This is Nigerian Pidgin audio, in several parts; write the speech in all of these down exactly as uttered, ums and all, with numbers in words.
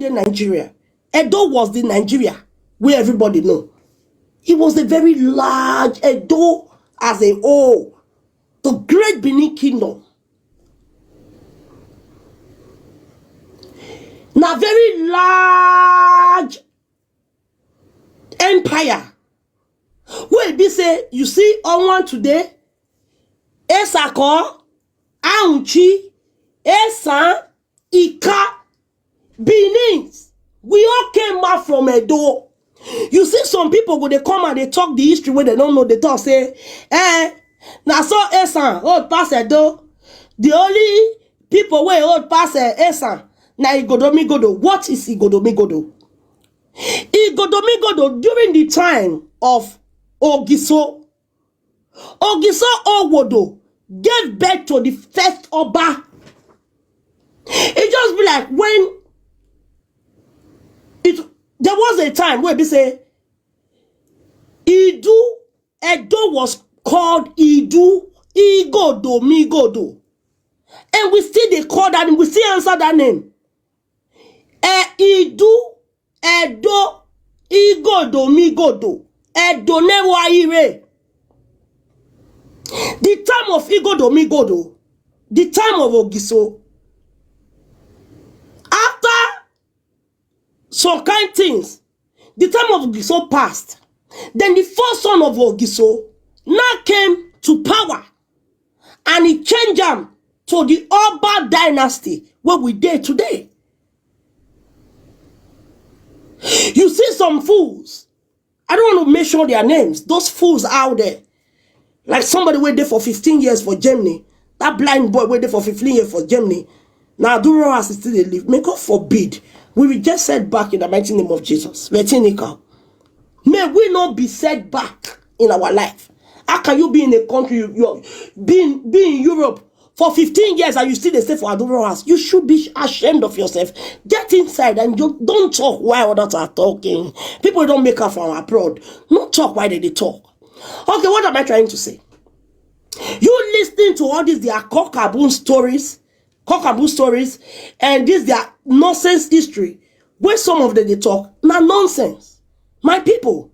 Nigeria. Edo was the Nigeria where everybody know. It was a very large Edo as a whole. The great Benin Kingdom. Now very large empire. Wey be say you see Owan today, Esako, Aunchi, Esan, Ika, Benin. We all came out from Edo. You see some people go dey come and dey talk the history wey dem no know, dey talk say, eh, na so Esan old pass Edo. The only people wey old pass eh, Esan na Igodomigodo. What is Igodomigodo? Igodomigodo during the time of Ogiso. Ogiso Owodo gave birth to the first Oba. It just be like when it there was a time where they say Idu Edo was called Idu Igodo Migodo. And we still dey call that name, we still answer that name. Eh, Idu Edo Igodo Migodo Edo Newa Ire. The time of Igodo Migodo, the time of Ogiso. After some kind things, the time of Ogiso passed. Then the first son of Ogiso now came to power and he changed them to the Oba dynasty where we dey today. You see some fools. I don't want to mention their names. Those fools out there. Like somebody wey dey for fifteen years for Germany. That blind boy wey dey for fifteen years for Germany. Now do as he still dey live. May God forbid. We will get set back in the mighty name of Jesus. Vetinica. May we not be set back in our life. How can you be in a country you, you being be in Europe for fifteen years and you still dey stay for Aduro house? You should be ashamed of yourself. Get inside and you don't talk while others are talking. People don't make up from abroad. No talk while they dey talk. Okay, what am I trying to say? You listening to all these their cockaboo stories, cockaboo stories, and this their nonsense history. Where some of them dey talk, na nonsense. My people,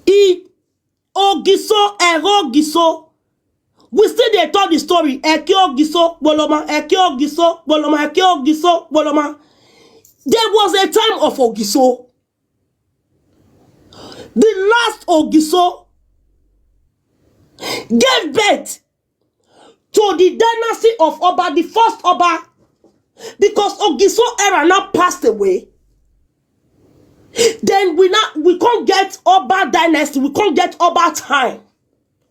e Ogiso, Ero Ogiso. We still dey tell the story. Eke Ogiso, Boloma, Eke Ogiso, Boloma, Eke Ogiso, Boloma. There was a time of Ogiso. The last Ogiso gave birth to the dynasty of Oba, the first Oba, because Ogiso era now passed away. Then we now we can't get Oba dynasty, we can't get Oba time,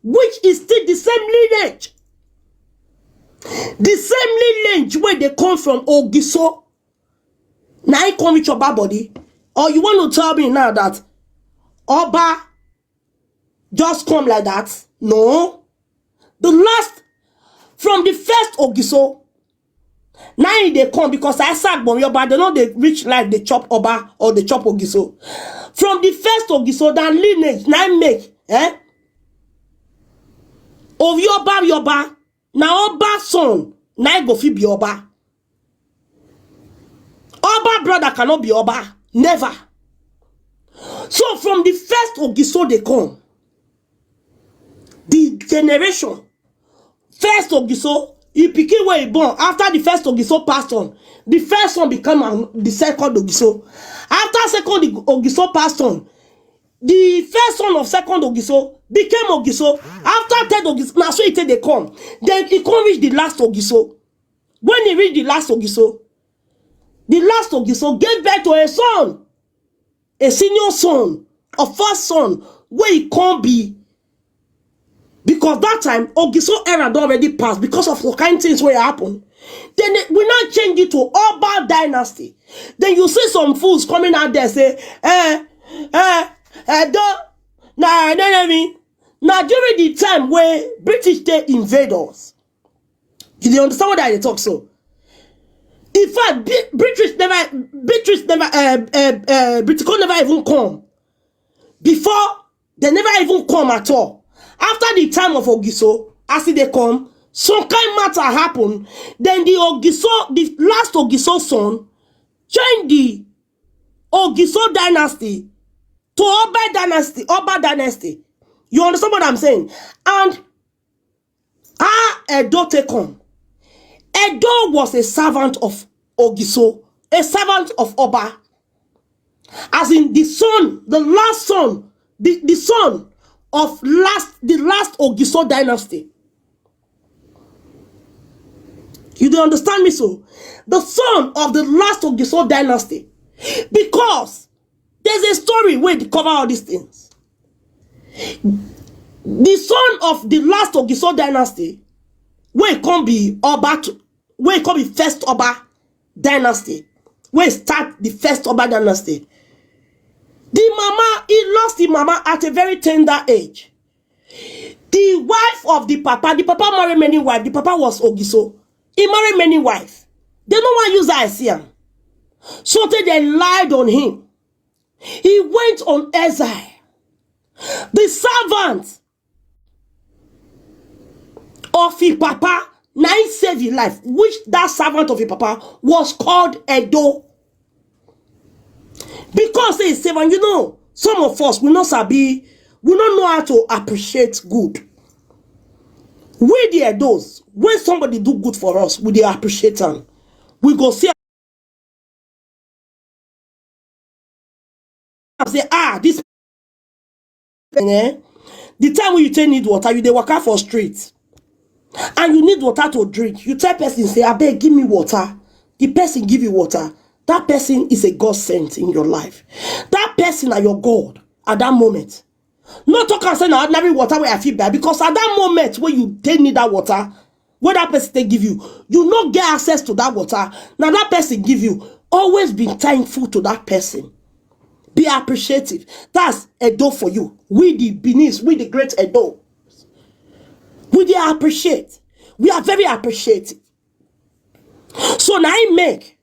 which is still the same lineage. The same lineage where they come from Ogiso. Now I come with Oba body. Or you want to tell me now that Oba just come like that? No. The last, from the first Ogiso, now e dey come because I sack Oba, they know they reach life, they chop Oba or they chop Ogiso. From the first Ogiso, that lineage, now make, eh? Of Yoba, Yoba, now Oba son, now go fit be Oba. Oba brother cannot be Oba. Never. So from the first Ogiso they come, the generation, first Ogiso, he became where he born. After the first Ogiso passed on, the first one became an, the second Ogiso. After second Ogiso passed on, the first son of second Ogiso became Ogiso. After third Ogiso, now so it they come. Then he come reach the last Ogiso. When he reached the last Ogiso, the last Ogiso gave birth to a son, a senior son, a first son, where he can't be. Because that time, Ogiso era don already pass because of the kind things wey happen. Then they- we now change it to Oba dynasty. Then you see some fools coming out there say, eh, eh, eh, don't, nah, enemy. Now during the time where British they invade us, you dey understand what I dey talk so? In fact, Bi- British never, British never, uh, uh, uh, British never even come before. They never even come at all. After the time of Ogiso, as e dey come, some kind matter happen. Then the Ogiso, the last Ogiso son, change the Ogiso dynasty to Oba dynasty, Oba dynasty. You understand what I'm saying? And how Edo take come? Edo was a servant of Ogiso, a servant of Oba. As in the son, the last son, the, the son of last the last Ogiso dynasty. You don't understand me so? The son of the last Ogiso dynasty. Because there's a story where they cover all these things. The son of the last Ogiso dynasty, where come be Oba, to, where come be first Oba dynasty, where start the first Oba dynasty. The mama, he lost the mama at a very tender age. The wife of the papa, the papa married many wives. The papa was Ogiso. He married many wives. They no one use eye see am. So they, they lied on him. He went on exile. The servant of his papa, now he saved his life, which that servant of his papa was called Edo. Because he saved, and you know, some of us, we not sabi, we don't know how to appreciate good. We there those, when somebody do good for us, we dey appreciate them. We go see and say, ah, this eh? The time when you take need water, you dey waka for street. And you need water to drink. You tell person, say, "I beg, give me water." The person give you water. That person is a God sent in your life. That person are your God at that moment. No talk and say na ordinary water where I feel bad, because at that moment when you take need that water, where that person they give you, you not get access to that water. Now that person give you. Always be thankful to that person. Be appreciative. That's Edo for you. We the Benin, we the great Edo. We dey appreciate. We are very appreciative. So now I make,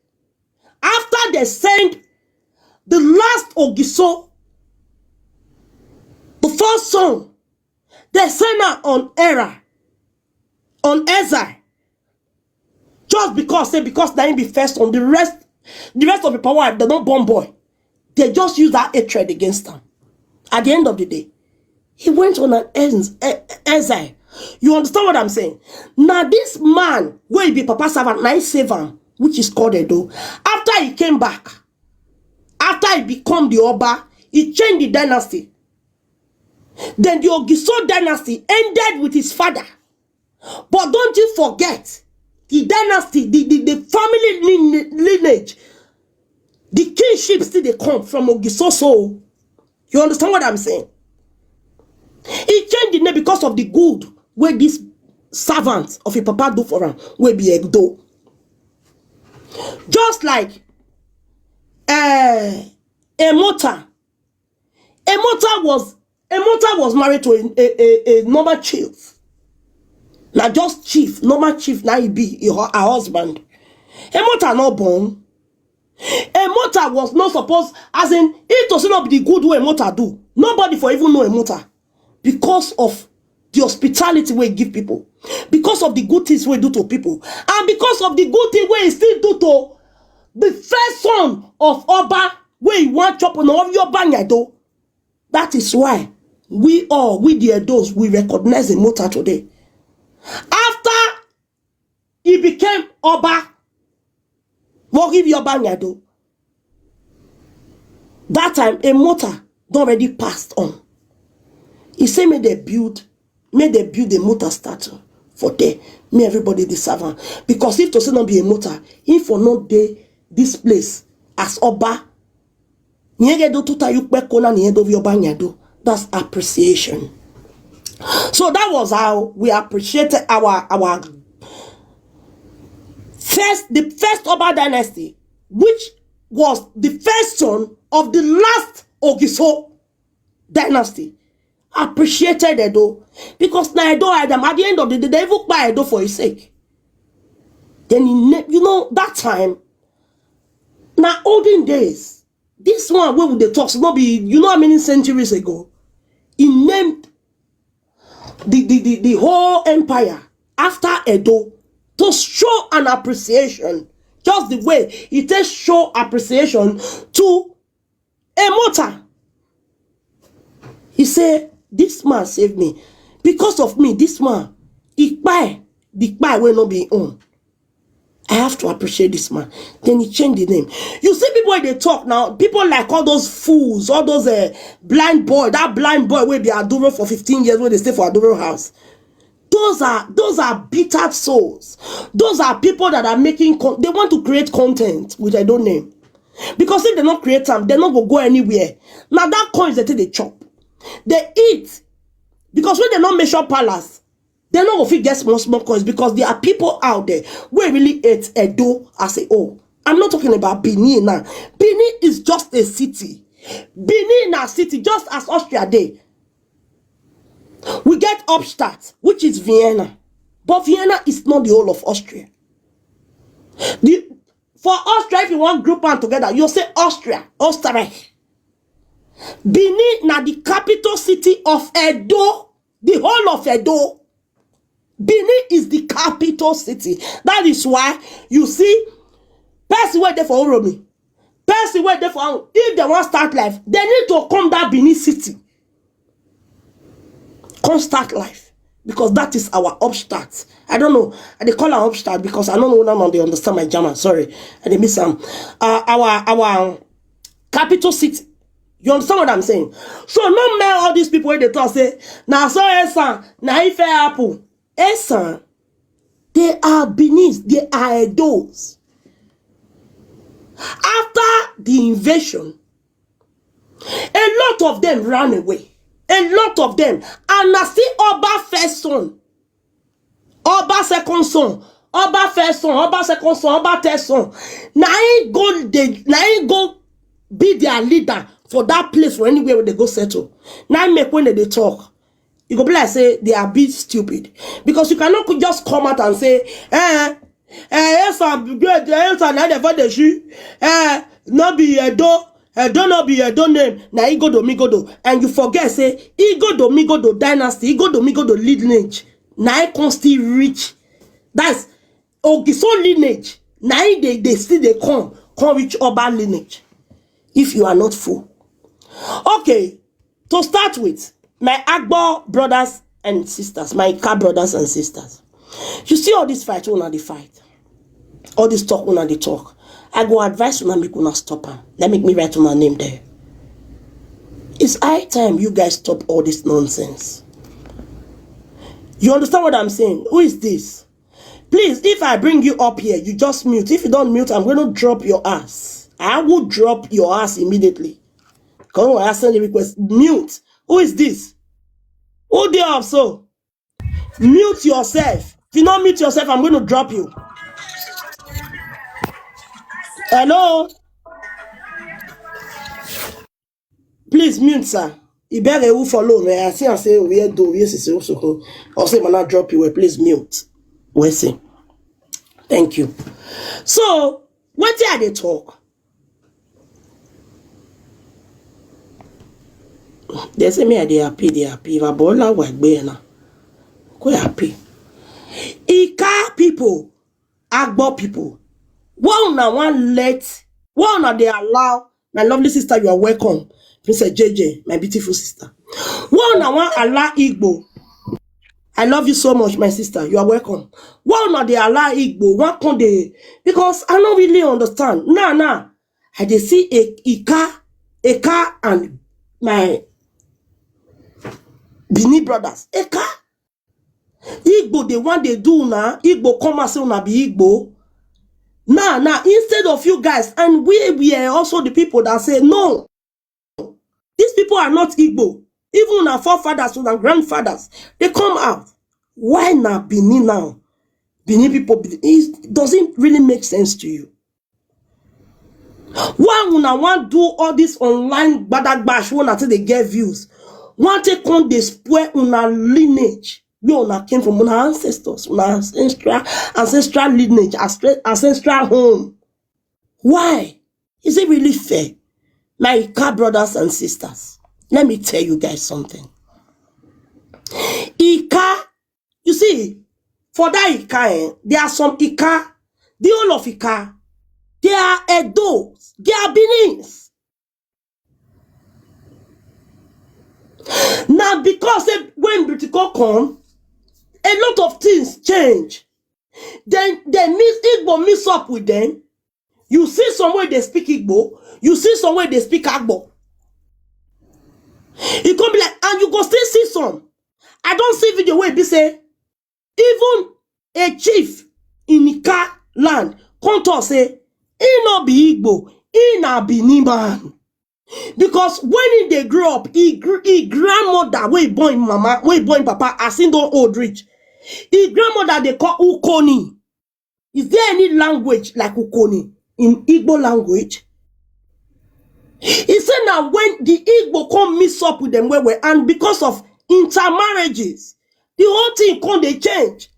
after they send the last Ogiso, the first son, they send her on error, on exile. Just because say because na him be first on the rest, the rest of the power, they don't born boy. They just use that hatred against them. At the end of the day, he went on an ex- e- exile. You understand what I'm saying? Now this man, where he be papa servant, now he save him, which is called Edo. After he came back, after he become the Oba, he changed the dynasty. Then the Ogiso dynasty ended with his father. But don't you forget, the dynasty, the, the, the family line- lineage, the kingship still they come from Ogiso. So you understand what I'm saying? He changed the name because of the good where this servant of a papa do for him, where be Edo. Just like uh, Emota. Emota was Emota was married to a, a, a, a normal chief. Now just chief, normal chief, now he be her, her husband. Emota not born. Emota was not supposed, as in, it was not the good way Emota do. Nobody for even know Emota because of the hospitality we give people, because of the good things we do to people, and because of the good thing we still do to the first son of Oba, where he want chop on Oba Nyado. That is why we all, we the Edos, we recognize Emota today. After he became Oba, Mogibi Oba Nyado, that time Emota don already passed on. He say make they build, make they build Emota statue for there. Me everybody dey serve am, because if to say no be Emota, if for no dey this place as Oba, Nyege do tuta yukpe kona nyege do vioba nyado. That's appreciation. So that was how we appreciated our our first the first Oba dynasty, which was the first son of the last Ogiso dynasty. Appreciated Edo, because na Edo Adam, at the end of the day, they even buy Edo for his sake. Then he ne- you know that time, na olden days. This one wey we dey talk, no be, you know how many centuries ago, he named the the the, the whole empire after Edo to show an appreciation Just the way he take show appreciation to a mortal. He say, "This man save me. Because of me, this man, he kpai, the kpai wey no be him own. I have to appreciate this man." Then he changed the name. You see people wey dey talk now, people like all those fools, all those uh, blind boy, that blind boy wey be Aduro for fifteen years, wey dey stay for Aduro house. Those are those are bitter souls. Those are people that are making con- they want to create content with their own name. Because if they no create am, they no go go anywhere. Now that coins that they chop, they eat. Because when they no measure palace, they no go fit get small small coins, because there are people out there wey really hate Edo as a whole. I'm not talking about Benin now. Benin is just a city. Benin na city, just as Austria dey. We get Hauptstadt, which is Vienna. But Vienna is not the whole of Austria. The, for Austria, if you want group am together, you say Austria, Österreich. Benin na the capital city of Edo, the whole of Edo. Benin is the capital city. That is why you see person wey dey for Uromi, person wey dey for Awo, if they wan start life, they need to come that Benin city, come start life, because that is our Hauptstadt. I don't know. I dey call am Hauptstadt because I don't know now they understand my German. Sorry, I dey miss am. Uh, our our capital city. You understand what I'm saying? So no matter all these people wey dey talk say na so Esan na if it happen. Esan, they are Benin, they are Edos. After the invasion, a lot of them ran away. A lot of them. And na still Oba first son, Oba second son, Oba first son, Oba second son, Oba third son. Na him go dey, na him go be their leader for that place, for anywhere wey they go settle. Na him make when they dey talk, e go be like say they are a bit stupid, because you cannot just come out and say, eh, eh, Esan be great, eh, Esan na the father she, eh, no be Edo, Edo no be Edo name, na Igodo Migodo, and you forget say Igodo Migodo dynasty, Igodo Migodo lineage, na e come still reach. That's Ogiso lineage. Na e dey, they still dey come, come reach Oba lineage. If you are not fool. Okay, to start with, my Agbo brothers and sisters, my Ika brothers and sisters, you see all this fight una dey fight, all this talk una dey talk, I go advise una make una stop am. Let make me write una name there. It's high time you guys stop all this nonsense. You understand what I'm saying? Who is this? Please, if I bring you up here, you just mute. If you don't mute, I'm going to drop your ass. I will drop your ass immediately. Come on, I send a request. Mute. Who is this? Who dey up so? Mute yourself. If you don't mute yourself, I'm going to drop you. Hello? Please mute, sir. Ìbéèrè who follow me. I see and say we do we see so so. Or say man, I drop you. Please mute. We see. Thank you. So wetin I dey talk? They say me I dey happy, dey happy. If Abola wa gbe na, quite happy. Ika people, Agbo people, why una wan let, why una dey allow, my lovely sister, you are welcome. Princess J J, my beautiful sister. Why una wan allow Igbo? I love you so much, my sister. You are welcome. Why una dey allow Igbo? Why come dey? Because I don't really understand. Nah, nah. I dey see a Ika, Ika and my Benin brothers. Ika. Igbo, they want they do now. Igbo come and say una be Igbo. Now, now, instead of you guys, and we, we are also the people that say no. These people are not Igbo. Even our forefathers, our grandfathers, they come out. Why na Benin now? Benin people, it doesn't really make sense to you. Why una wan do all this online gbadagbash wey una take dey get views? Wan take come dey spoil una lineage wey una came from, una ancestors, una ancestral, ancestral lineage, astre-, ancestral home. Why? Is it really fair? My Ika brothers and sisters, let me tell you guys something. Ika, you see, for that Ika, eh, there are some Ika, the whole of Ika, are Edos, they are Benin's. Now, because say when Britico come, a lot of things change. Then they mix Igbo mix up with them. You see some way they speak Igbo, you see some way they speak Agbo. It can be like, and you go still see some. I don't see video where be say even a chief in Ika land come talk say he no be Igbo, he na Benin man. Because when he dey grow up, he gr- he grandmother wey born him mama, wey born him papa, as he don old reach, his grandmother dey call Ukoni. Is there any language like Ukoni in Igbo language? He say na when the Igbo come mix up with them well well, and because of intermarriages, the whole thing come dey change.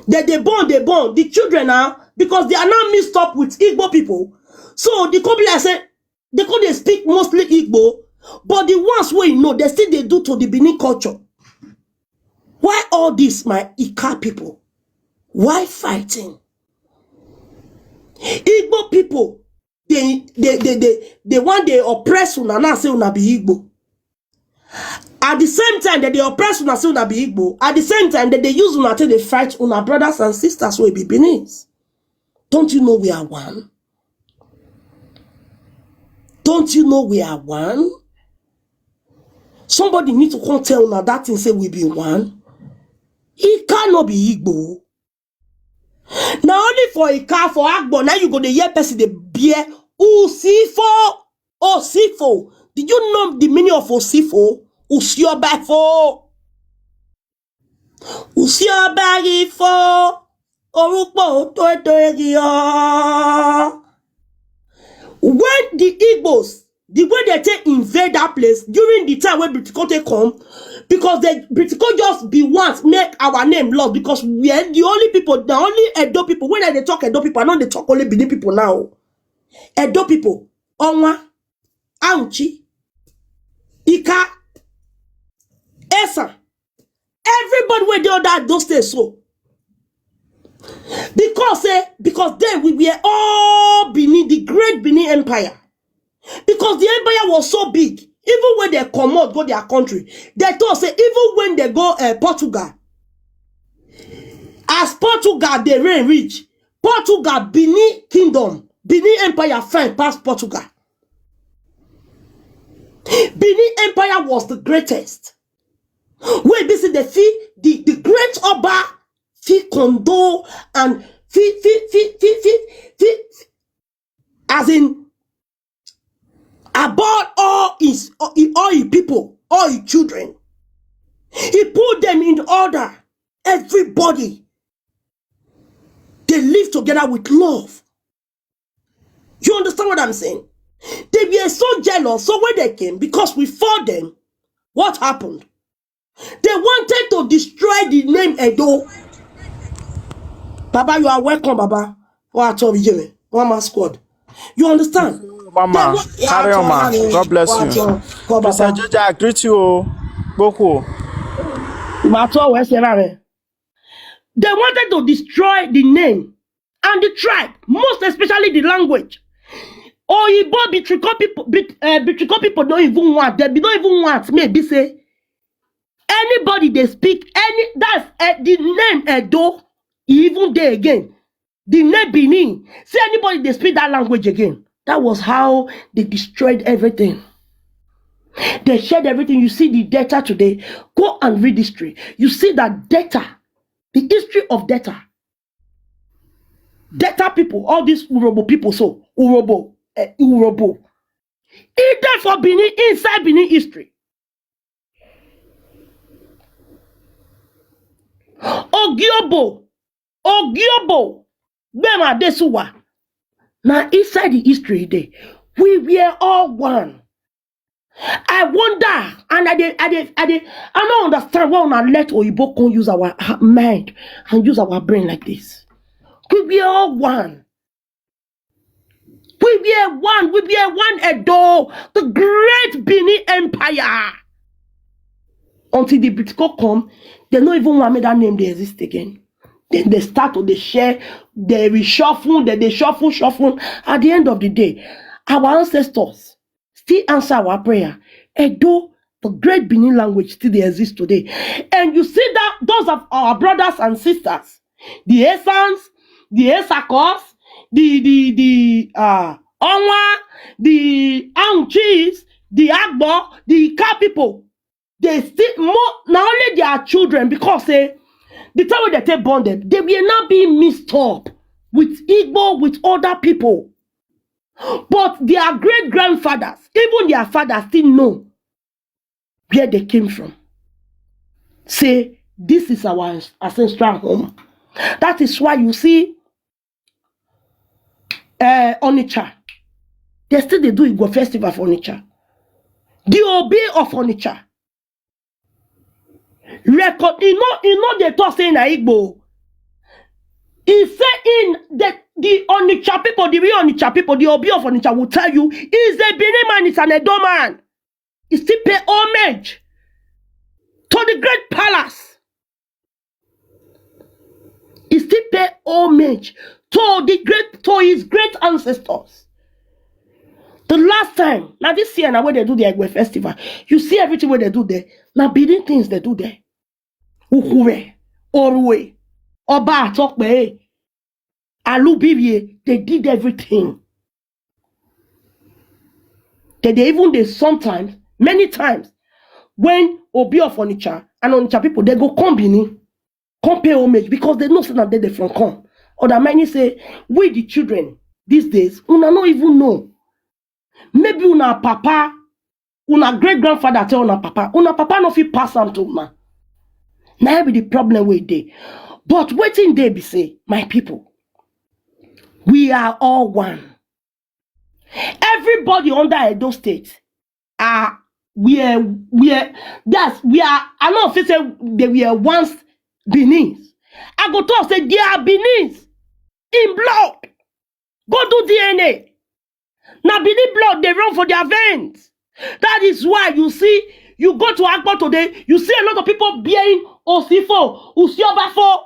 They dey born, they born the children now because they are now mixed up with Igbo people. So they come be like say they come dey speak mostly Igbo, but the ones wey you know, they still dey do to the Benin culture. Why all this, my Ika people? Why fighting? Igbo people, they they they they, they want dey oppress una now say una be Igbo. At the same time that they oppress una say una be Igbo, at the same time that they use una take dey fight una brothers and sisters wey be Benin. Don't you know we are one? Don't you know we are one? Somebody need to come tell una that thing say we be one. He cannot be Igbo. Na only for Ika, for Agbo, now you go dey hear person dey bear Usifo, Osifo. Did you know the meaning of Osifo? Usiobafo. Usiobafo. Orúkọ tó tó egi o. When the Igbos, the way they take invade that place during the time when Britico take come, because the Britico just be want make our name lost, because we are the only people, the only Edo people. When I dey talk Edo people, I no dey talk only Benin people now. Edo people, Onwa, Auchi, Ika, Esan, everybody wey dey under those days so. Because say, because then we were all Benin, the great Benin Empire. Because the empire was so big, even when they comot go their country, they talk say even when they go uh, Portugal, as Portugal they reign reach, Portugal, Benin Kingdom, Benin Empire fine pass Portugal. Benin Empire was the greatest. Wey be say the fi the the great Oba fi condole and fi fi fi fi fi fi as in about all his all his people, all his children. He put them in order. Everybody, they live together with love. You understand what I'm saying? They were so jealous. So when they came, because we fought them, what happened? They wanted to destroy the name Edo. Baba, you are welcome, Baba. What are you? One man squad. You understand? Mama, carry on, ma. God bless you. Mister Joja, I greet you. Boku. They wanted to destroy the name and the tribe, most especially the language. Oyibo Bitriko people, Bit, uh, Bitriko people don't even want. They don't even want. Maybe say anybody they speak any that's uh, the name Edo. Even they again. The name Benin. See anybody they speak that language again. That was how they destroyed everything. They shared everything. You see the data today. Go and read history. You see that data, the history of data. Data people, all these Urobo people, so Urobo, uh, Urobo. Is there for Benin, inside Benin history? Ogiobo, Ogiobo, Bema Desuwa. Now inside the history day, we were all one. I wonder, and I dey, I dey, I dey, I don't understand why una let Oyibo come use our mind and use our brain like this. We were all one. We were one. We were one Edo, the great Benin Empire. Until the Britico come, they no even want make that name they exist again. Then they start to dey share, they reshuffle, then they shuffle, shuffle. At the end of the day, our ancestors still answer our prayer. Edo, the great Benin language still dey exist today. And you see that those of our brothers and sisters, the Esans, the Esakos, the the the uh Onwa, the Aunchis, the Agbo, the Ika people, they still more na only their children, because say the time wey dem take born them, they will not be mixed up with Igbo, with other people. But their great grandfathers, even their fathers, still know where they came from. Say this is our ancestral home. That is why you see uh, Onitsha. They still dey do Igbo festival for Onitsha. The Obi of Onitsha record, e no e no dey talk say na Igbo. E say in the the Onitsha people, the real Onitsha people, the Obi of Onitsha will tell you, he's a Benin man, he's an Edo man. He still pay homage to the great palace. He still pay homage to the great to his great ancestors. The last time, now this year, now where they do the Egwe festival, you see everything where they do there. Now building things they do there. Ukure, Orue, Oba Atokpe, Alubirie, they did everything. They, they even they sometimes, many times, when Obi of Onitsha and Onitsha people, they go come Benin, come pay homage, because they know say na there they from come. Or that many say, we the children these days, una no even know. Maybe una papa, una great grandfather tell una papa, una papa no fit pass am to una. Now be the problem wey dey. But wetin dey be say, my people, we are all one. Everybody under Edo State are we are we are that's we are I no fit say they were once Benin. I go talk say they are Benin in blood. Go do D N A. Now Benin blood they run for their veins. That is why you see you go to Agbo today, you see a lot of people bearing Osifo, Usiobafo.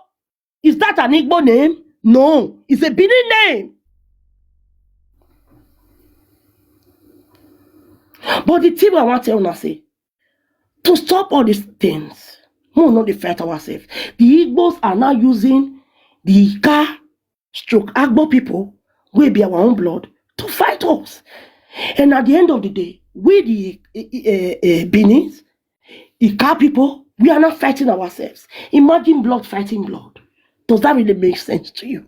Is that an Igbo name? No, it's a Benin name. But the thing I want to tell you say, to stop all these things, we no dey fight ourselves. The Igbos are now using the Ika stroke Agbo people, wey be our own blood, to fight us. And at the end of the day, we the uh, uh, Benin, Ika people, we are not fighting ourselves. Imagine blood fighting blood. Does that really make sense to you?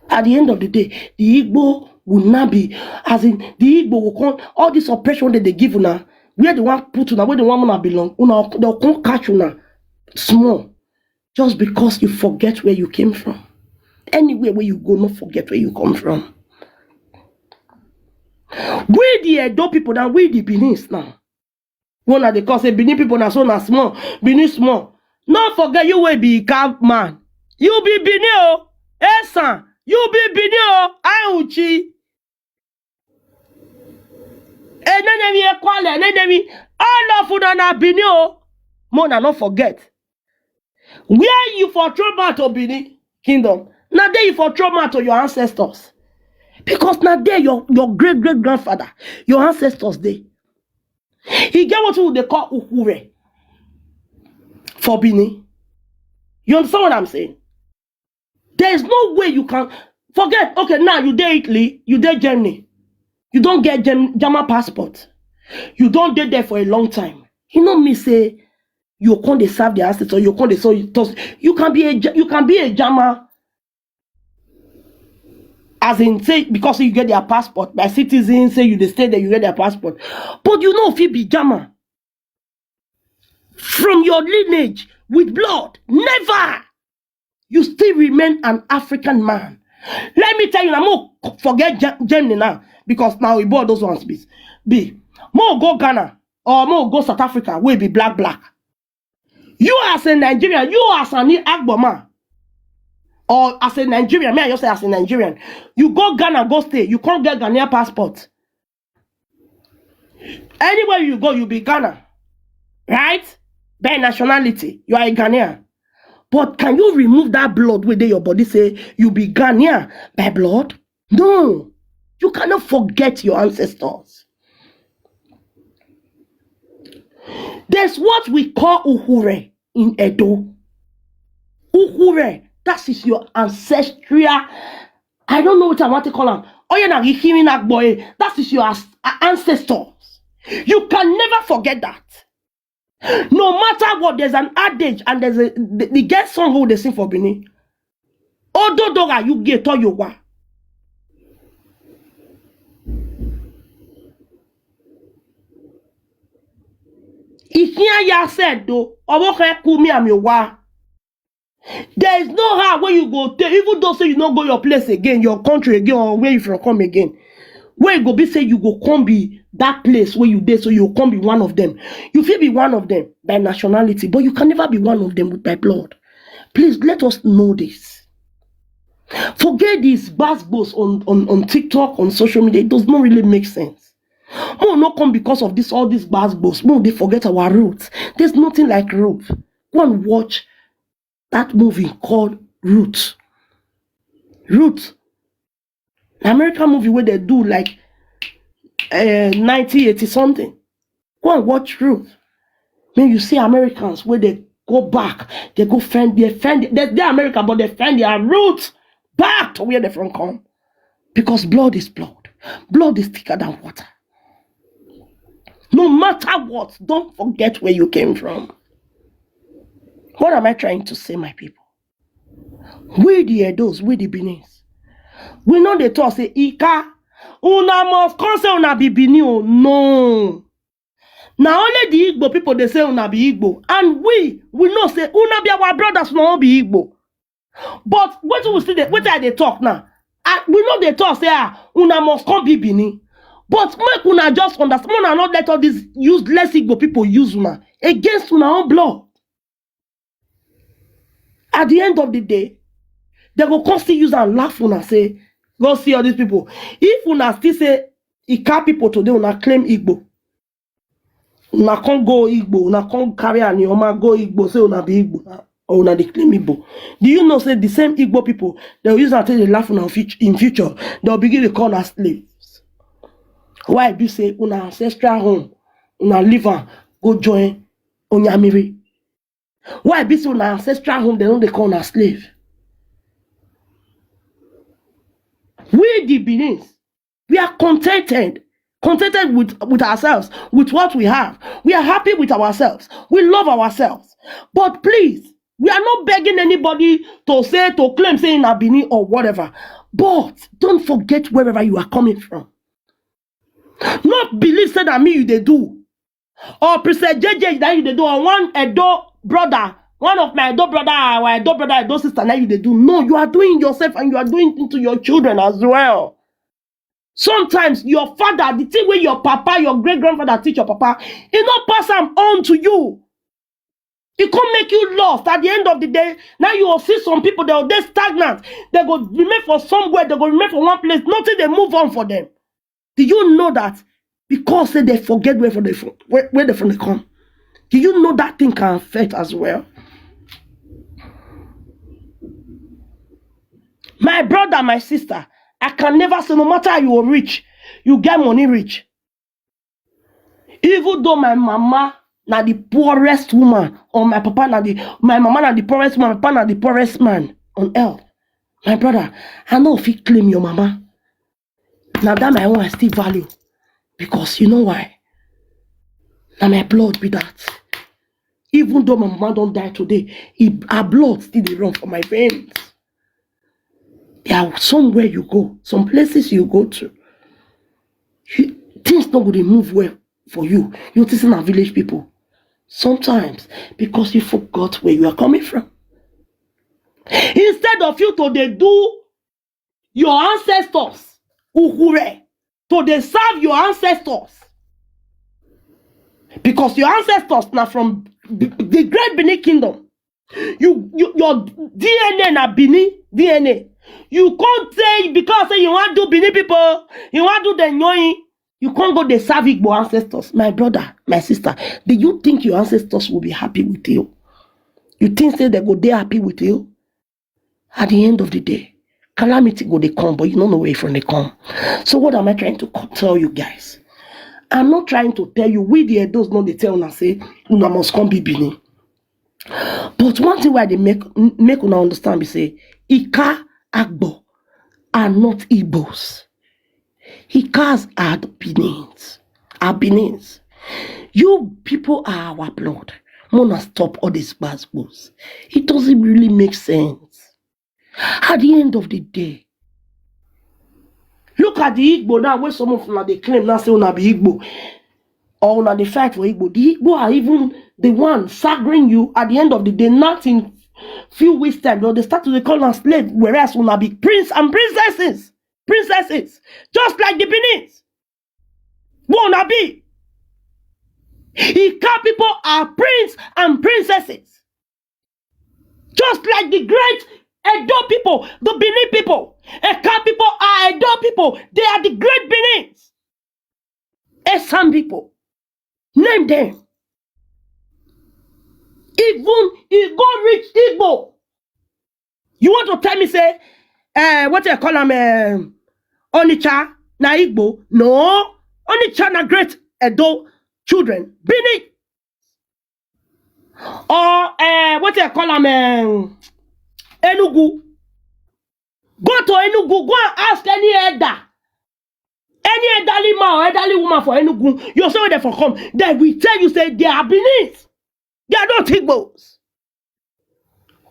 At the end of the day, the Igbo will not be, as in, the Igbo will come, all this oppression that they give una, where they want put una, where they want una belong, una, they'll come catch una small, just because you forget where you came from. Anywhere where you go, not forget where you come from. We the Edo people now, we the Benin now. One of the cause say Benin people na so na small, Benin small. No forget you will be Ika man. You be Benin o, Esan. You be Benin o, Auchi. Enenemi Ekwale, Enenemi. All of una na Benin o. Mo na no forget. Where you for throw back to Benin kingdom? Na there you for throw back to your ancestors. Because na there your, your great great grandfather, your ancestors dey. He get what we dey call Ukure for Benin. You understand what I'm saying? There is no way you can forget. Okay, now you dey Italy, you dey Germany, you don't get Germ- German passport, you don't dey there for a long time. You know me say you can't dey serve the ancestors, you can't dey so you, you can be a Ge- you can be a German, as in say because you get their passport by citizens, say you dey stay there, you get their passport, but you know if you be German from your lineage with blood, never. You still remain an African man. Let me tell you now, mo forget Ge- Germany now because now we bought those ones be be mo go Ghana or mo go South Africa, we be black black. You as a Nigerian, you as an Agbo man, or as a Nigerian, may I just say as a Nigerian, you go Ghana, go stay, you can't get Ghanaian passport. Anywhere you go, you be Ghana, right? By nationality, you are a Ghanaian. But can you remove that blood wey dey your body, say you be Ghanaian by blood? No. You cannot forget your ancestors. There's what we call Uhure in Edo. Uhure, that is your ancestral, I don't know what I want to call am. Oye na Rikimi na Gboye. That is your as- a- ancestors. You can never forget that. No matter what, there's an adage and there's a the, the get song who they sing for Benin. Ododora you get to your wa. Ikia ya said though, owo kumi am your wa. There is no how where you go take, even though say you no go your place again, your country again, or where you from come again. Where you go be say you go come be that place where you dey, so you come be one of them. You fit be one of them by nationality, but you can never be one of them with by blood. Please let us know this. Forget these basketballs on, on, on TikTok, on social media. It does not really make sense. More not come because of this, all these basketballs. More they forget our roots. There's nothing like roots. Go and watch that movie called Roots. Roots. American movie where they do like uh, nineteen eighty something. Go and watch Roots. When you see Americans where they go back, they go find, they find, they, they're American, but they find their roots back to where they from come. Because blood is blood. Blood is thicker than water. No matter what, don't forget where you came from. What am I trying to say, my people? We the Edos, we the Benin. We know they talk say Ika. Una must come say una be Benin o. No. Na only the Igbo people they say una be Igbo. And we, we know say una be our brothers, una no be Igbo. But what we see, what are they talk now? Ah, we know they talk say ah, una must come be Benin. But make una just understand, una not let all these useless Igbo people use una against una own blood. At the end of the day, they go come still use and laugh una say, go see all these people. If una still say Ika people today, una claim Igbo. Una come go Igbo, una come carry Anioma go Igbo, say una be Igbo, na- or una dey claim Igbo. Do you know say the same Igbo people, they'll use and take dey laugh una fut- in future, they'll begin to call us slaves. Why be say una ancestral home, una leave am, go join Onyamiri? Why be say una ancestral home, they don't they call una slave? We the Benin, we are contented, contented with, with ourselves, with what we have. We are happy with ourselves. We love ourselves. But please, we are not begging anybody to say, to claim say in Benin or whatever. But don't forget wherever you are coming from. Not believe say that me you they do. Or Princess J J that you they do. Or one Edo brother, one of my Edo brother, our Edo brother, Edo sister, now you they do. No, you are doing yourself and you are doing it to your children as well. Sometimes your father, the thing where your papa, your great grandfather teach your papa, it not pass am on to you. It can make you lost at the end of the day. Now you will see some people, they will they stagnant. They go remain for somewhere, they go remain for one place. Nothing they move on for them. Do you know that? Because say they forget where from they from where, where they from they come. Do you know that thing can affect as well? My brother, my sister, I can never say no matter how you are rich, you get money rich. Even though my mama na the poorest woman, or my papa na the my mama na the poorest woman, my papa na the poorest man on earth. My brother, I no fit claim your mama. Now that my own I still value. Because you know why? Now my blood be that. Even though my mama don't die today, it, her blood still dey run for my veins. There are somewhere you go, some places you go to, you, things not going to move well for you. You think na village people. Sometimes, because you forgot where you are coming from. Instead of you to they do your ancestors, Uhure, to they serve your ancestors. Because your ancestors now from the, the great Benin kingdom, you, you your D N A na Benin D N A. You can't say because say you want to do Benin people, you want to do the Nyoyin, you can't go the Savigbo ancestors. My brother, my sister, do you think your ancestors will be happy with you? You think say they go dey happy with you? At the end of the day, calamity go dey come, but you no know where from dey come. So what am I trying to co- tell you guys? I'm not trying to tell you, we the Edos no dey tell una say una must come be Benin. But one thing why they make make una understand be say Ika Agbo are not Igbos. Ikas are Benin. Are Benin. You people are our blood. Mona, stop all these gbasgbos. It doesn't really make sense. At the end of the day, look at the Igbo now, where some of una dey claim now say una be Igbo, or una dey fight for Igbo. The Igbo are even the one staggering you. At the end of the day, nothing. Few weeks time, they start to dey call am slave, whereas una be prince and princesses, princesses, just like the Benin. Wey una be. Ika people are prince and princesses. Just like the great Edo people, the Benin people. Ika people are Edo people. They are the great Benins. Esan people. Name them. Even e go reach Igbo. You want to tell me say, uh, what you call am, um, Onitsha na Igbo? No, Onitsha na great Edo children. Benin or uh, what you call am, um, Enugu. Go to Enugu, go and ask any elder, any elderly man or elderly woman for Enugu. You say where they for come. They will tell you say they are Benin. They are not Igbos.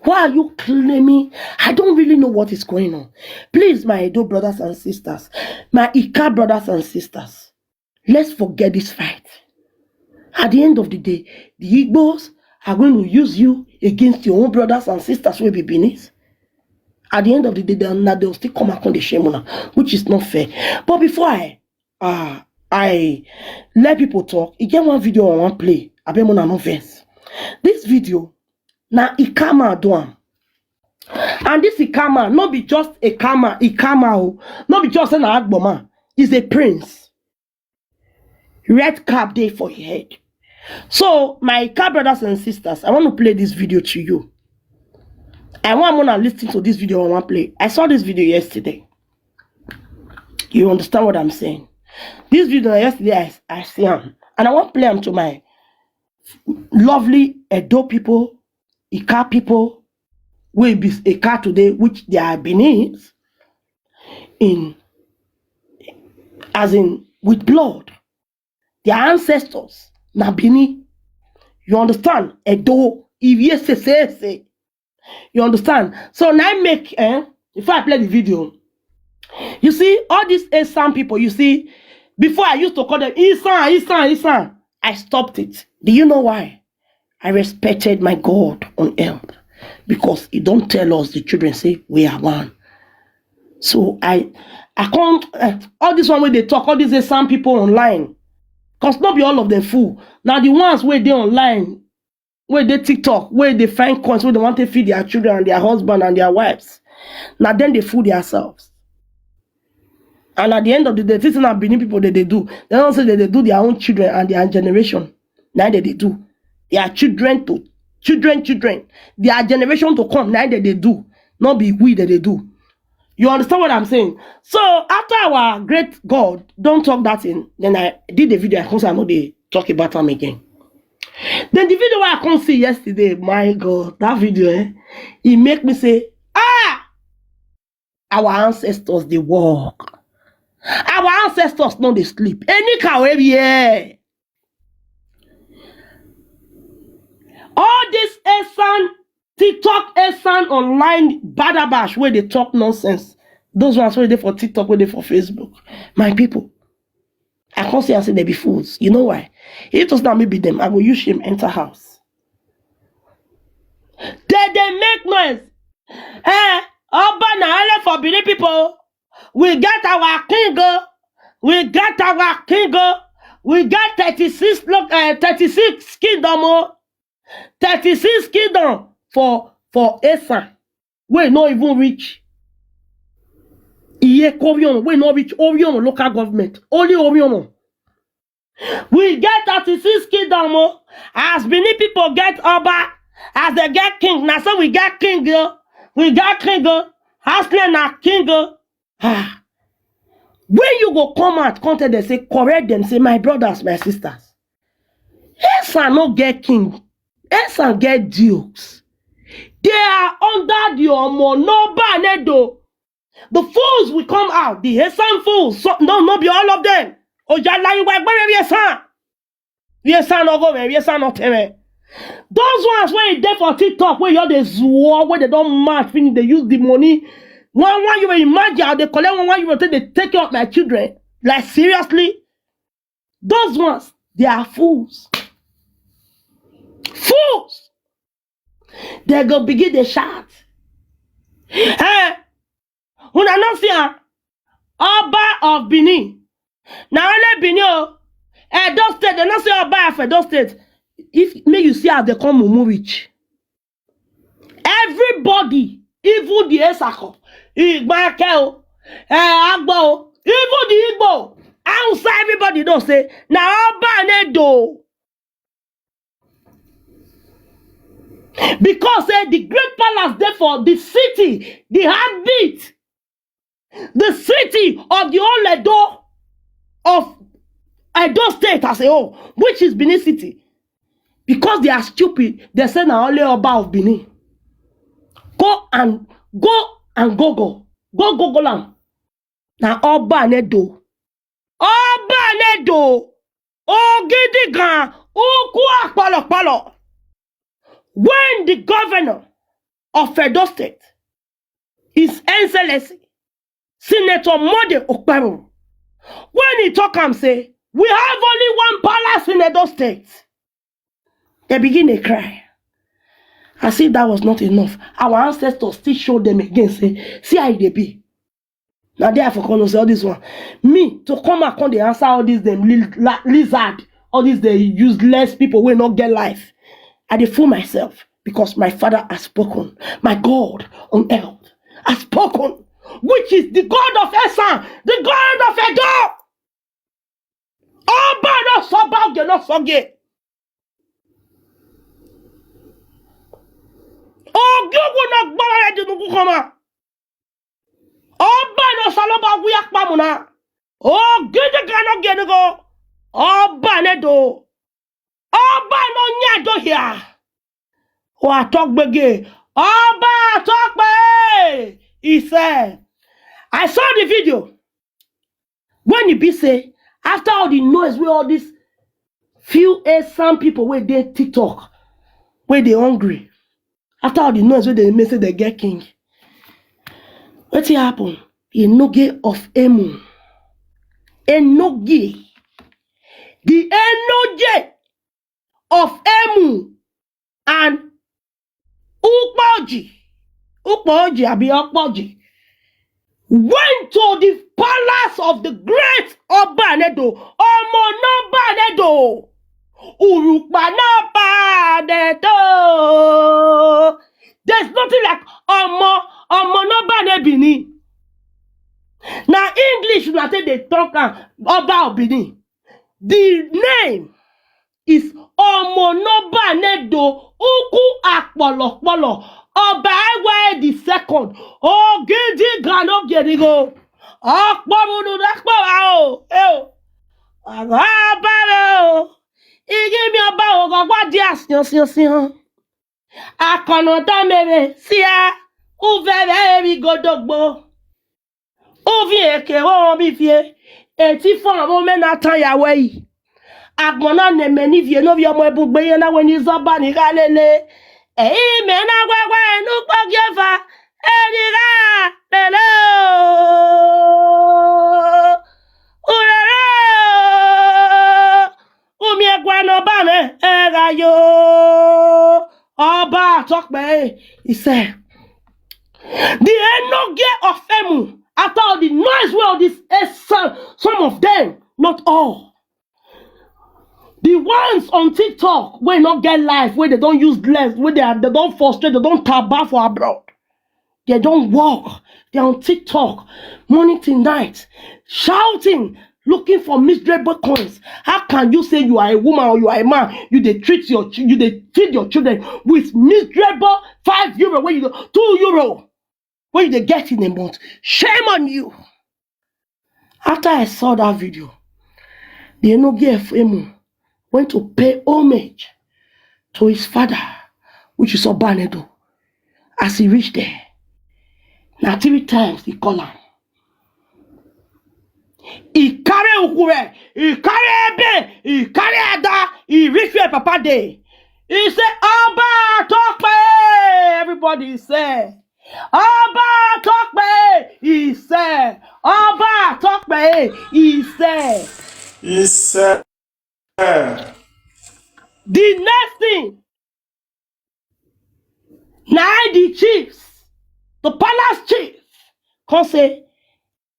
Why are you claiming? I don't really know what is going on. Please, my Edo brothers and sisters, my Ika brothers and sisters, let's forget this fight. At the end of the day, the Igbos are going to use you against your own brothers and sisters wey be Benin. At the end of the day, they'll, they'll still come and come dey shame una, which is not fair. But before I uh, I let people talk, e get one video I wan play. Abeg, una no vex. This video na Ikama do am. And this Ikama no be just Ikama, Ikama o. No be just say na Agboma. He's a prince. Red cap dey for him head. So, my Ika brothers and sisters, I want to play this video to you. I want una listen to this video I wan play. I saw this video yesterday. You understand what I'm saying? This video yesterday, I, I see am. And I wan play am to my lovely Edo people, Ika people, wey be Ika today, which they are Benin, in, as in, with blood. Their ancestors na Benin. You understand? Edo, Ivie Sese. You understand? So now I make, eh, before I play the video, you see, all these Esan people, you see, before I used to call them Isan, Isan, Isan. I stopped it. Do you know why? I respected my God on earth because he don't tell us, the children, say we are one. So I, I can't, uh, all this one wey they talk, all these Esan people online, because not be all of them fool. Now the ones where they online, where they TikTok, where they find coins, where they want to feed their children and their husband and their wives. Now then they fool themselves. And at the end of the day, this is not Benin people that they do. They don't say that they do their own children and their generation. Now that they do. Their children to children, children. Their generation to come, now that they do. Not be we that they do. You understand what I'm saying? So after our great God don't talk that thing, then I did the video, I come say I no dey talk about am again. Then the video wey I come see yesterday, my God, that video, eh, e make me say, ah, our ancestors dey work. Our ancestors no dey sleep. Any cow every year. All this Esan, TikTok Esan online badabash wey dey talk nonsense. Those ones wey dey for TikTok, wey dey for Facebook. My people, I can't say I say they be fools. You know why? If it was not me be them, I go use shame enter house. They they make noise. Eh, Oba na only for Benin people. We get our king, oh. We get our king, oh. We get thirty-six lo-, uh, thirty-six kingdom, oh. Thirty-six kingdom for, for Esan. We no even reach. Iye Korion, we no reach Orion local government. Only Orion. We get thirty-six kingdom, oh. As Benin people get Oba, As dem get king, na so we get king o. We get king o. Arsenal na king o. Ah. When you go come out, come tell dem say, correct dem, say, my brothers, my sisters, Esan no get king. Esan get dukes. They are under the Omo no Banedo. The fools will come out. The Esan fools. So, no, no be all of them. Ojalayiwa egbere Esan. Esan no go where Esan no teme. Those ones wey dey for TikTok, wey you dey zuo, wey they don mad finish, they use the money. One one euro, imagine how they collect one one euro, take they take care of my children. Like, seriously? Those ones, they are fools. Fools! They go begin dey shout. Eh, una no see am? Oba of Benin. Na only Benin o. Edo State, they no say Oba of Edo State. If, make you see how they come mumu reach. Everybody, even the Esako, Igbake o, eh, Agbo o, even the Igbo, Hausa, everybody know say na Oba Banedo. Because say the great palace dey for the city, the heartbeat, the city of the whole Edo, of Edo State as a whole, which is Benin City. Because they are stupid, they say na only Oba of Benin. Go and, go and Google. Go Google am. Na Oba Banedo. Oba Banedo. Ogidigan. Ukwu akpalakpala. When the governor of Edo State, His Excellency Senator Monday Okpebholo, when he talk am say, we have only one palace in Edo State, they begin dey cry. As if that was not enough, our ancestors still show them again, say, see how e dey be. Na there I for come know say all this one. Me, to come and come dey answer all these dem li-, la-, lizard, all these the useless people wey no get life. I dey fool myself because my father has spoken. My God on earth has spoken, which is the God of Esan, the God of Edo. Oba no soba oge no soge. Oge ugwu no gbara ya dị n'ugwu kọma. Oba no saloba ugwu ya kpamuna. Ogidigan no genigo. Oba Banedo. Oba no nyado here. Wa talk gbege. Oba talk gbe. He said, I saw the video. When e be say, after all the noise wey all these few Esan people wey dey TikTok, wey dey hungry, after all the noise wey dey make say they get king, wetin happen? Enogie of Emu. Enogie. The Enogie of Emu and Ukpoji, Ukpoji abi Okpoji, went to the palace of the great Oba Banedo, Omo no Banedo, Urukpa no Banedo. There's nothing like Omo, Omo no Bane Benin. Na English una take dey talk am, Oba of Benin. The name is Omo no Banedo Ukwu Akpolokpolo Oba Ewe the second. Ogidigan no genigo. Okpomunu dakpo wa o. Eh o. Aga Oba re o. Igi mi Oba o, gogwa di asian sian sian. Akono ta mebe sia. Uveve eri godogbo. Uvi eke wo mi vie. Eti fo amo me na tan ya we yi. Agbon na ne me ni vie no vi omo ebugbe yen na we ni zoba ni ga lele. Eyi me na gwe gwe nu po gi ova. Eni ga lele o. Urere o. Umi egwa no ba me, ega yo. Oba talk me. He said, the Enogie of Emu, after all the noise wey all this, eh, some, some of them, not all, the ones on TikTok wey no get life, wey they don use less, wey they are, they don frustrate, they don taba for abroad. They don work. They on TikTok morning till night, shouting, looking for miserable coins. How can you say you are a woman or you are a man? You dey treat your chi- you dey feed your children with miserable five euro wey you go two euro wey you dey get in a month. Shame on you. After I saw that video, the Enogie Efemu went to pay homage to his father, which is Obanedo. As he reached there, na three times he call am. He carry ukwu, he carry ebe, he carry ada, he reach where papa dey. He say, "Oba Tope!" Everybody say, "Oba Tope!" He say, "Oba Tope!" He say. He said, The next thing, na the chiefs, the palace chief, come say,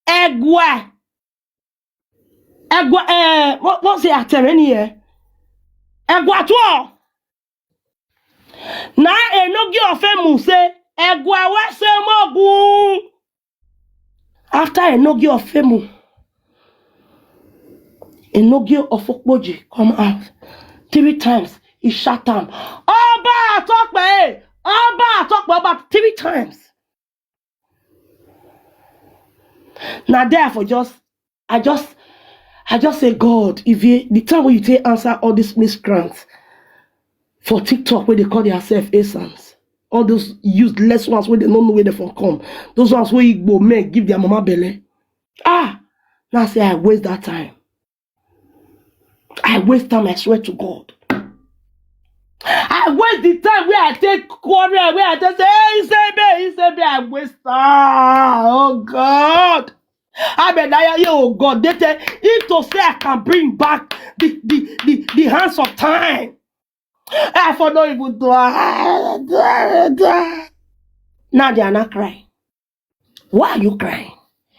"Egwa, Egwa, eh, what, what's the Atereni here? Egwa to all." Na Enogie Efemu say, "Egwa wa se mogun." After Enogie Efemu, Enogie Ofokpoji come out three times. He shout am, "Oba Tope! Oba Tope!" About three times. Now therefore just I just I just say, "God, if you the time when you take answer all these miscreants for TikTok where they call themselves Asans, all those useless ones where they don't know where they from come, those ones where Igbo men give their mama belly." Ah, now say I waste that time. I waste time, I swear to God. I waste the time where I take quarrel, where I just say, "Hey, Isebe, Isebe," I waste time. Oh God. Abedaya, oh God, they tell if to say I can bring back the the the, the hands of time. I for no even do. Now they are not crying. Why are you crying?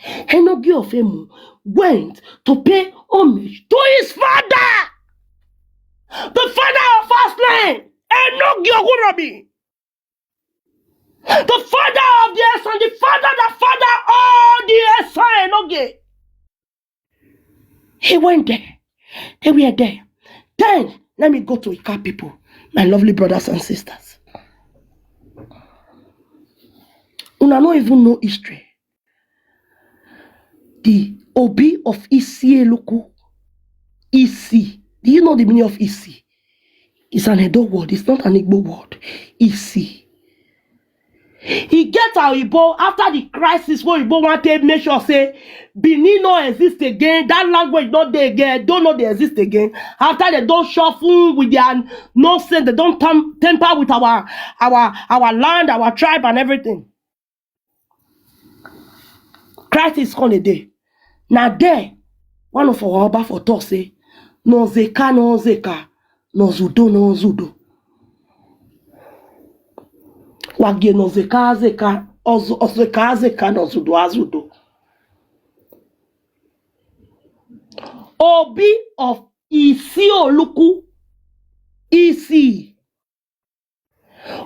Enogie Efemu went to pay homage to his father, the father of first name, Enogie Ogurobi, the father of the Esan, the father that father all the Esan Enogie. He went there. They were there. Then let me go to Ika people, my lovely brothers and sisters. Una no even know history. The Obi of Isieluku, Isi. Do you know the meaning of Isi? It's an Edo word. It's not an Igbo word. Isi. He get our Igbo after the crisis where Igbo want to make sure say Benin no exist again. That language not there again. Don't know they exist again. After they don't shuffle with their nonsense, they don't tam- tamper with our our our land, our tribe, and everything. Crisis come a day. Now there, one of our Oba for talk say, "No zeka, no zeka, no zudo, no zudo." Wage no zeka zeka, ozu- ozeka zeka, no zudo azudo. Obi of Isi Oluku, Isi.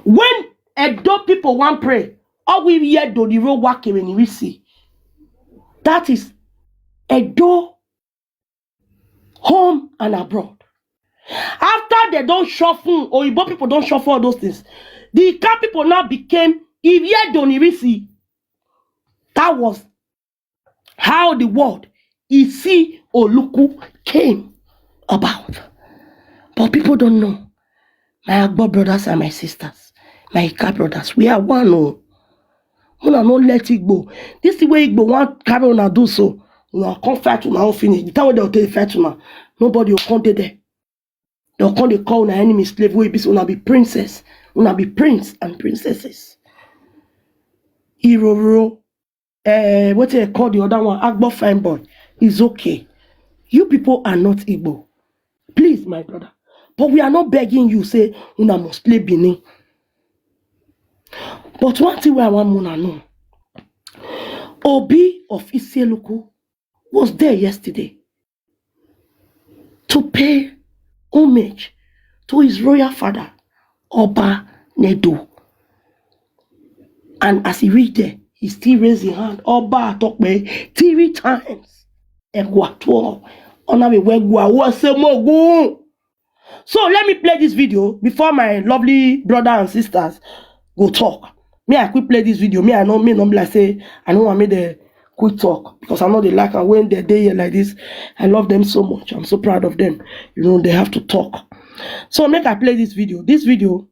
When Edo people want pray, all we hear do the road work when we see. That is Edo, home and abroad. After they don't shuffle, Oyibo people don't shuffle all those things. The Ika people now became Irie Donirisi. That was how the word Isi Oluku came about. But people don't know. My Agbo brothers and my sisters, my Ika brothers, we are one. Oh, una no let Igbo. This is where Igbo want carry una do so. Una come fight una own finish. The time wey dem take fight una, nobody will come dey there. Dem come dey call una enemy slave wey be say una be princess, una be prince and princesses. Iroro, eh, what they call the other one, Agbo fine boy, is okay. You people are not Igbo. Please, my brother. But we are not begging you, say, una must play Benin. But one thing wey I want una know, Obi of Isieluku was there yesterday to pay homage to his royal father, Oba Nedo. And as he reached there, he still raised his hand, Oba Tope, three times. Egwa tuo. Ona we we gwa wo se mogun. So let me play this video before my lovely brother and sisters go talk. Me, I quick play this video. Me, I know, me, no be like say, I know I made a quick talk because I know they like and when they dey here like this. I love them so much. I'm so proud of them. You know, they have to talk. So make I play this video. This video,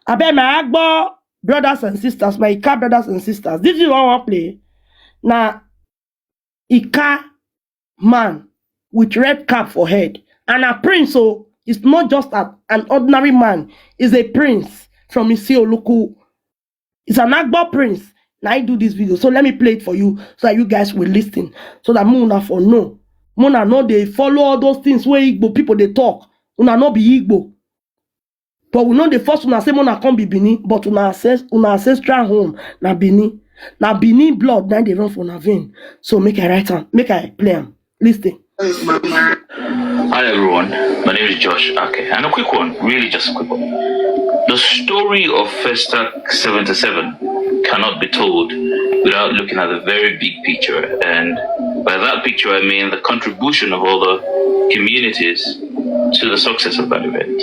I bet my Agbo brothers and sisters, my Ika brothers and sisters. This is what I want play. Now, Ika man with red cap for head. And a prince, so it's not just a, an ordinary man. He's a prince from Isioluku. He's an Agbo prince. Now I do this video. So let me play it for you so that you guys will listen. So that Muna for no. Muna no, they follow all those things where Igbo people they talk. Una no be Igbo. But we know the first una say Mona come be Benin, but una, ancest- una ancestral home na Benin. Na Benin blood na dey run for una vein. So make I write am, make I play am. Listen. Hi everyone, my name is Josh Ake. And a quick one, really just a quick one. The story of Festac seventy-seven cannot be told without looking at the very big picture. And by that picture, I mean the contribution of all the communities to the success of that event.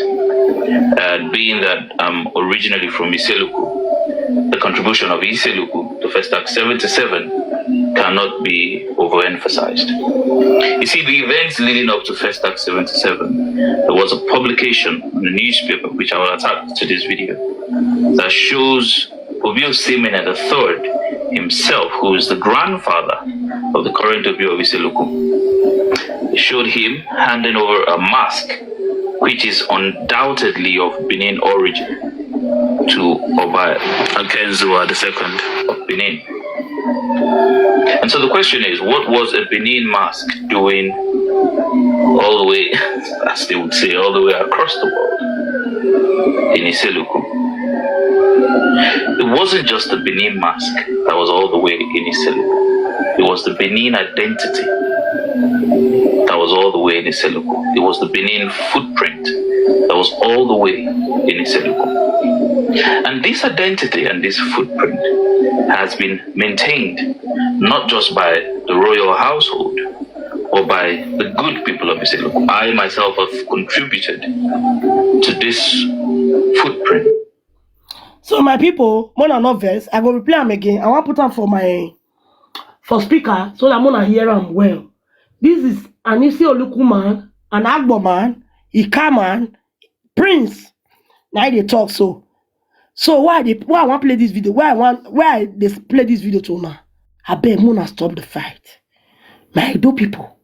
And being that I'm originally from Iseluku, the contribution of Iseluku to Festac seventy-seven cannot be overemphasized. You see, the events leading up to Festac seventy-seven, there was a publication in the newspaper, which I will attach to this video, that shows Obi Osimene the third himself, who is the grandfather of the current Obi of Iseluku. They showed him handing over a mask, which is undoubtedly of Benin origin, to Oba Akenzua the second of Benin. And so the question is, what was a Benin mask doing all the way, as they would say, all the way across the world in Iseluku? It wasn't just the Benin mask that was all the way in Iseluku. It was the Benin identity that was all the way in Iseluku. It was the Benin footprint that was all the way in Iseluku. And this identity and this footprint has been maintained not just by the royal household or by the good people of Iseluku. I myself have contributed to this footprint. So my people, more than not verse, I go replay am again. I want put am for my for speaker so that Mona hear am well. This is an Isioluku man, an Agbo man, Ika man, prince. Now they talk so. So why they why I want play this video? Why I want why I dey play this video to una? I beg Mona stop the fight. My Edo people,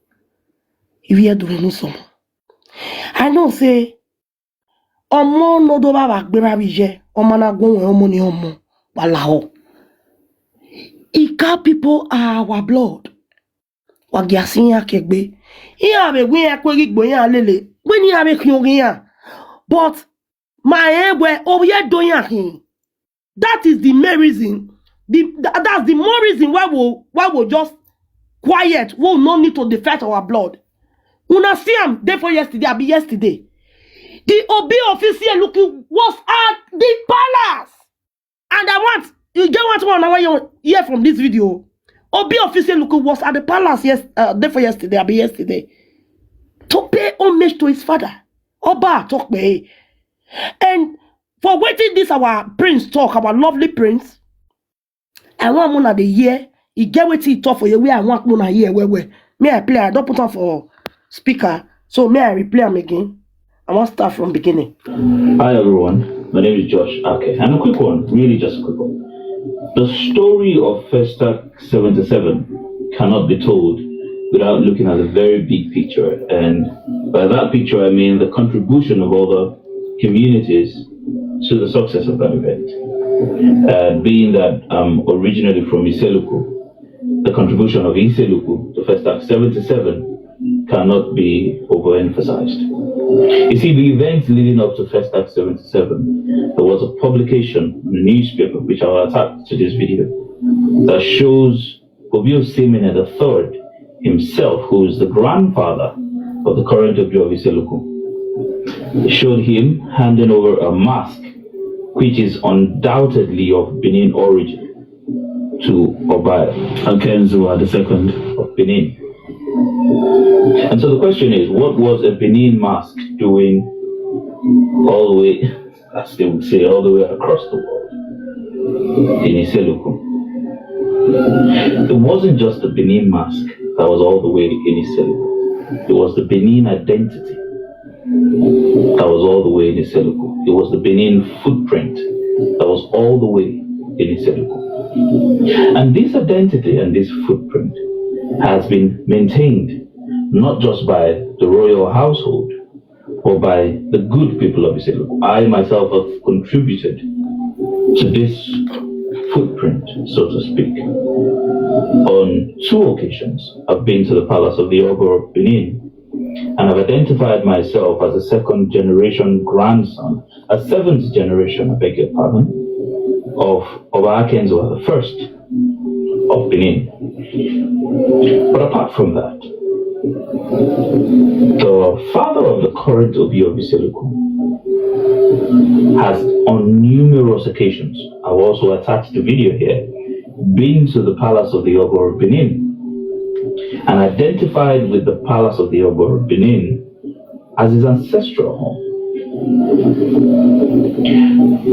if you hear the news, some I know say ọmọ nodo baba gbera bije ọmọ na gun ọmọ ni ọmọ walaho. Ika people are our blood. Wagiasinya kegbe. Iya be gwe ya kwegi gbo ya lele. When ya be kyogin ya. But my egbe oye do ya hin. That is the main reason. The that, that's the more reason why we why we just quiet. We no need to defend our blood. Una see am dey for yesterday, abi yesterday. The Obi official looking was at the palace. And I want you get what one hour you hear from this video. Obi official looking was at the palace yes uh, day for yesterday, abi yesterday. To pay homage to his father. Oba talk me. And for waiting this our prince talk, our lovely prince. I want Mona the year. He get what he talk for you where I want Mona here where where. May I play? I don't put on for speaker. So may I replay him again? I want start from beginning. Hi everyone, my name is Josh Ake. And a quick one, really just a quick one. The story of Festac seventy-seven cannot be told without looking at the very big picture. And by that picture, I mean the contribution of all the communities to the success of that event. Uh, being that I'm originally from Iseluku, the contribution of Iseluku to Festac seventy-seven cannot be overemphasized. You see, the events leading up to Festac seventy-seven, there was a publication in the newspaper, which I will attach to this video, that shows Obi Osimene the third himself, who is the grandfather of the current Obi of Iseluku. It showed him handing over a mask, which is undoubtedly of Benin origin, to Oba Akenzua the second of Benin. And so the question is, what was a Benin mask doing all the way, as they would say, all the way across the world in Iseluku? It wasn't just the Benin mask that was all the way in Iseluku. It was the Benin identity that was all the way in Iseluku. It was the Benin footprint that was all the way in Iseluku. And this identity and this footprint has been maintained not just by the royal household, but by the good people of Iseluku. I myself have contributed to this footprint, so to speak. On two occasions, I've been to the palace of the Oba of Benin, and I've identified myself as a second generation grandson, a seventh generation, I beg your pardon, of Oba Akenzo the first of Benin. But apart from that, the father of the current Obi of Iseluku has, on numerous occasions, I've also attached the video here, been to the palace of the Oba of Benin and identified with the palace of the Oba of Benin as his ancestral home.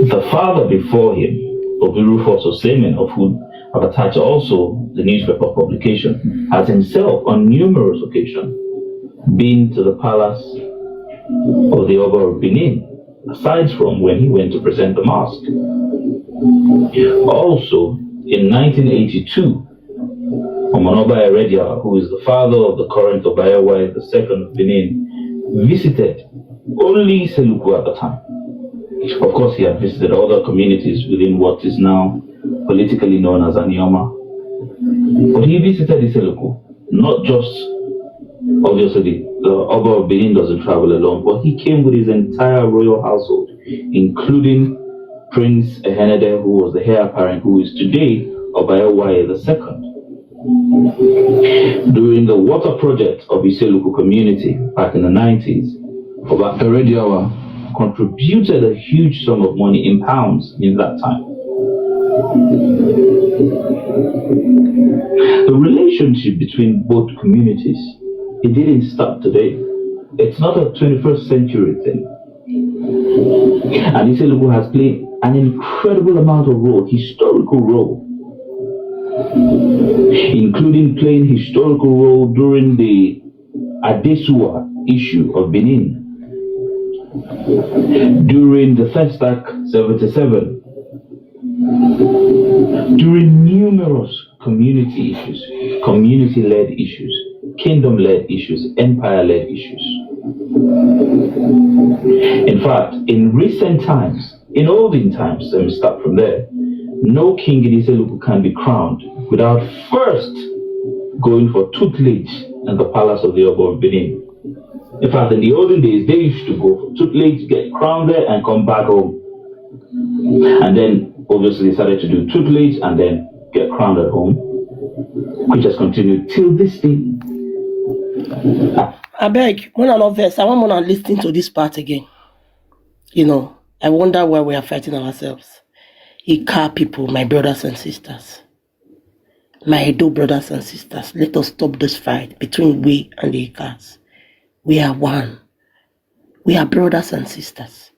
The father before him, Obi Rufus Osemen, of whom I've attached also the newspaper publication, has himself on numerous occasions been to the palace of the Oba of Benin, aside from when he went to present the mask. Also, in nineteen eighty-two, Omonoba Eredia, who is the father of the current Oba Ayo Wayo the second of Benin, visited only Iseluku at the time. Of course, he had visited other communities within what is now politically known as Anioma. But he visited Iseluku, not just, obviously, the Oba of Benin doesn't travel alone, but he came with his entire royal household, including Prince Ehenede, who was the heir apparent, who is today Oba Ayo Wayo the second. During the water project of Iseluku community back in the nineties, Oba Erediawa contributed a huge sum of money in pounds in that time. The relationship between both communities, it didn't start today. It's not a twenty-first century thing. And Iseluku has played an incredible amount of role, historical role, including playing historical role during the Adesuwa issue of Benin, during the Festac seventy-seven, during numerous community issues, community-led issues, kingdom-led issues, empire-led issues. In fact, in recent times, in olden times, let me start from there, no king in Iseluku can be crowned without first going for tutelage in the palace of the Oba of Benin. In fact, in the olden days, they used to go for tutelage, get crowned there, and come back home. And then, obviously, they started to do tutelage and then get crowned at home, which has continued till this day. Abeg, una no vex. I want una listen to this part again. You know, I wonder why we are fighting ourselves. Ika people, my brothers and sisters, my Edo brothers and sisters, let us stop this fight between we and the Ikas. We are one. We are brothers and sisters.